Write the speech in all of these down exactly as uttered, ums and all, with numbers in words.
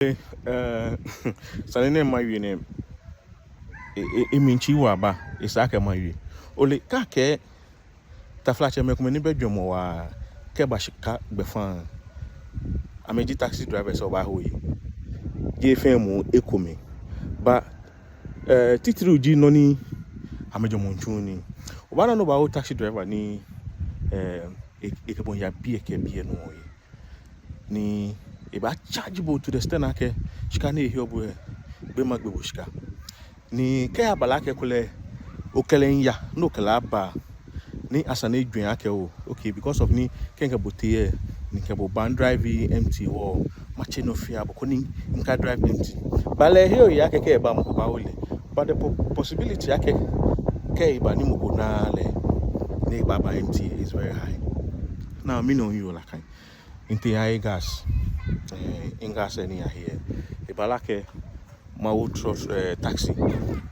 Eh, sane nɛɛ mawie nɛɛ, e, e, emli tsi wa ba, esa akɛ mawie. Ole, kɛ akɛɛ taflatsɛ, mɛi komɛi ni bɛ jwɛŋmɔ waa kɛba shika gbɛfaŋ. Amɛji taxi drivers, obaahe oye. Jeee fɛɛ moŋ, ekomɛi. But, eh, titri ji nɔ ni amɛjwɛŋmɔ tsuɔ nii. Obaana nɔ ni obaawo taxi driver ni, eh, e, ekɛ bo yaa biɛ kɛ biɛ nɔ oye. Ni ebaa charge bo to the extent akɛ shika ni eheɔ bo lɛ, gbɛ ma gbɛ bo shika. Ni kɛ aba lɛ akɛ kulɛ okɛ lɛ miiya, ni okɛ lɛ aba, ni esa ni ejwɛŋ akɛ oo, okay, because of ni kɛ mikɛ bo tee lɛ, ni mikɛ bo ba, mi-drive empty hewɔ, matsɛ nɔ fɛɛ bo koni mika-drive empty. But lɛ eheɔ eyeɔ akɛ kɛ eba mɔ ko baawo lɛ. But the po-, possibility akɛ kɛ eba ni mɔ ko naaa lɛ, ni ebaaba empty is very high. Now, mɛni onuɔ nakai? Nte aye gas. Eh, mi-gas lɛ ni ahe lɛ, eba lɛ akɛ mawo trot, eh, taxi.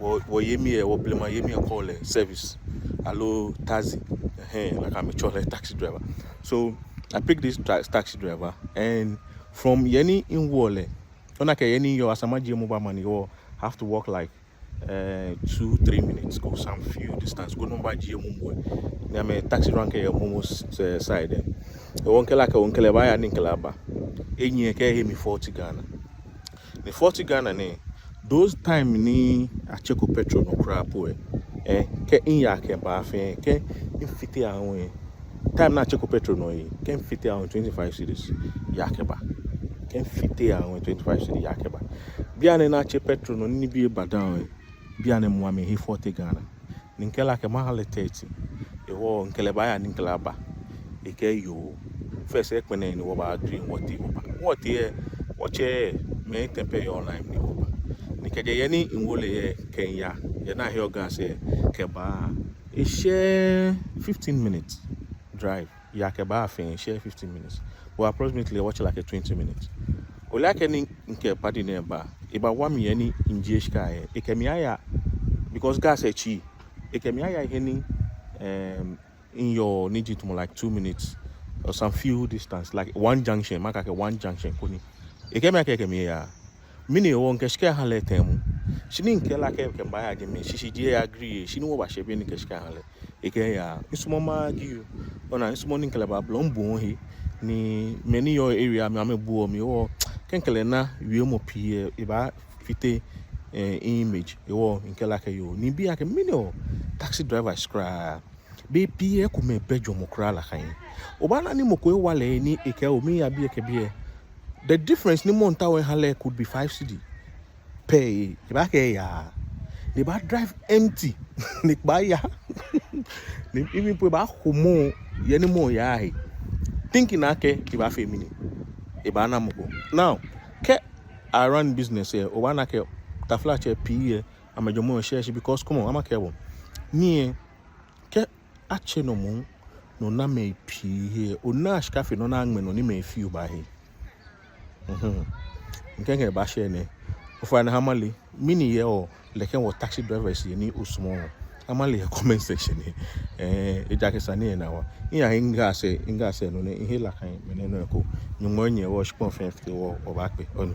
Wɔ, wɔyɛmi lɛ, wɔ blema yɛmi lɛ call lɛ service. Aloo taxi. Ɛhɛɛ, like amɛtsɛɔ lɛ taxi driver. So, I pick this ta-, taxi driver, and from he ni miwoɔ lɛ, ona akɛ he ni miyɔɔ, esa ni majie mobile money, hewɔ I have to walk like, eh, two, three minutes, go some few distance, koni mabajie momo lɛ. Ni amɛ taxi rank lɛ yɛ momo s-, eh, side lɛ. Hewɔ mikɛɛ lɛ akɛ oo, mikɛ lɛ baaya ni mikɛ lɛ aba. Enyiɛ, ekɛɛ ehe mi forty Ghana. Ni forty Ghana nɛɛ, those time ni atsɛko petrol nɔ kwraa po lɛ, eh, kɛ miya kɛba fɛɛ, kɛ mifite aahu lɛ, time ni atsɛko petrol nɔ lɛ, kɛ mifite aahu lɛ, twenty-five cedis yaa kɛba. Kɛ mifite aahu lɛ, twenty-five cedis yaa kɛba. Bianɛ ni atsɛ petrol nɔ ni nibii eba down lɛ, bianɛ moŋ amɛhe forty Ghana. Ni mikɛɛ lɛ akɛ maha lɛ thirty. Hewɔ mikɛ lɛ baaya ni mikɛ lɛ aba. Ekɛɛ yoo. First lɛ, ekpɛlɛɛɛ ni wɔba agree, wɔtee wɔba. Wɔtee lɛ, wɔtsɛ mɛi etɛ pɛ yɛ online ni wɔba. Ni kɛjɛ he ni miwo lɛ lɛ kɛmiiya, he ni aheɔ gas lɛ kɛba, eshɛɛɛ fifteen minutes drive. Yaa kɛba fɛɛ eshɛɛɛ fifteen minutes. But approximately, wɔtsɛ lɛ akɛ twenty minutes. Ole akɛ ni mikɛ paddy nɛɛ ba, ebawa mi he ni mijie shika lɛ, ekɛ mi aya, because gas lɛ tsi, ekɛ mi aya he ni, um, miyɔɔ ni ji tamɔ like two minutes or some few distance, like one junction, makɛɛ akɛ one junction ko ni. Ekɛɛ mi akɛ ekɛ mi aya. Mɛni hewɔ? Mikɛ shika lɛ ha lɛ tɛŋŋ moŋ. Shi ni mikɛɛ lɛ akɛ mikɛ lɛ baaya jɛmɛ, shishijee lɛ agree, shi ni wɔbashɛ biɛ ni mikɛ shika lɛ ha lɛ, ekɛɛ yaa. Misumɔɔɔ ma-argue oo. Ona, misumɔɔɔ ni mikɛ lɛ ba, blɔfo mibuɔ he. Ni mɛi ni yɔɔ area mli amɛbuɔ mi hewɔ, kɛ mikɛ lɛ na wiemɔ pii lɛ, ebaafite, eh, image. Hewɔ mikɛɛ lɛ akɛ yoo. Ni mibi akɛ mɛni hewɔ? Taxi drivers kwraa, bei pii lɛ ekomɛi bɛ jwɛŋmɔ kwraa nakai. Obaana ni mɔ ko ewa lɛ ni ekɛɛ oo, miiya biɛ kɛ biɛ. The difference ni mɔ lɛ miitao eha lɛ could be five cedi pɛ. Ebaakɛɛ eyaa. Ni ebaa-drive empty. Ni ebaaya. Ni even po ebaaho mɔ lɛ he ni mɔ lɛ yaa he, thinking akɛ ebaafee mɛni, ebaana mɔ ko. Now, kɛ a-run business lɛ, obaana akɛ taflatsɛ pii lɛ, amɛjwɛŋmɔ eshɛɛɛ shi because, come on, ama kɛ bo. Ni lɛ, kɛ atsɛ nɔ moŋ, no ona mɛi pii he, ona shika fe nɔ ni aŋmɛ nɔ ni mɛi feɔ baahe. Mhm. Mikɛɛ mikɛ lɛ baashɛ nɛɛ. Ofainɛ, ha male, mɛni hewɔ lɛ kɛ wɔ taxi drivers lɛ ni osumɔɔ? Ha male yɛ comment section lɛ. Eh, ejaakɛ sane lɛ na wa. Miyahe mi-gas lɛ, mi-gas lɛ nɔ nɛ, mihe nakai mɛnɛ nɔ eko. Nyɔŋmɔ nyɛ wɔ, shikpɔŋ fɛɛ fite wɔ, wɔbaakpe, onu.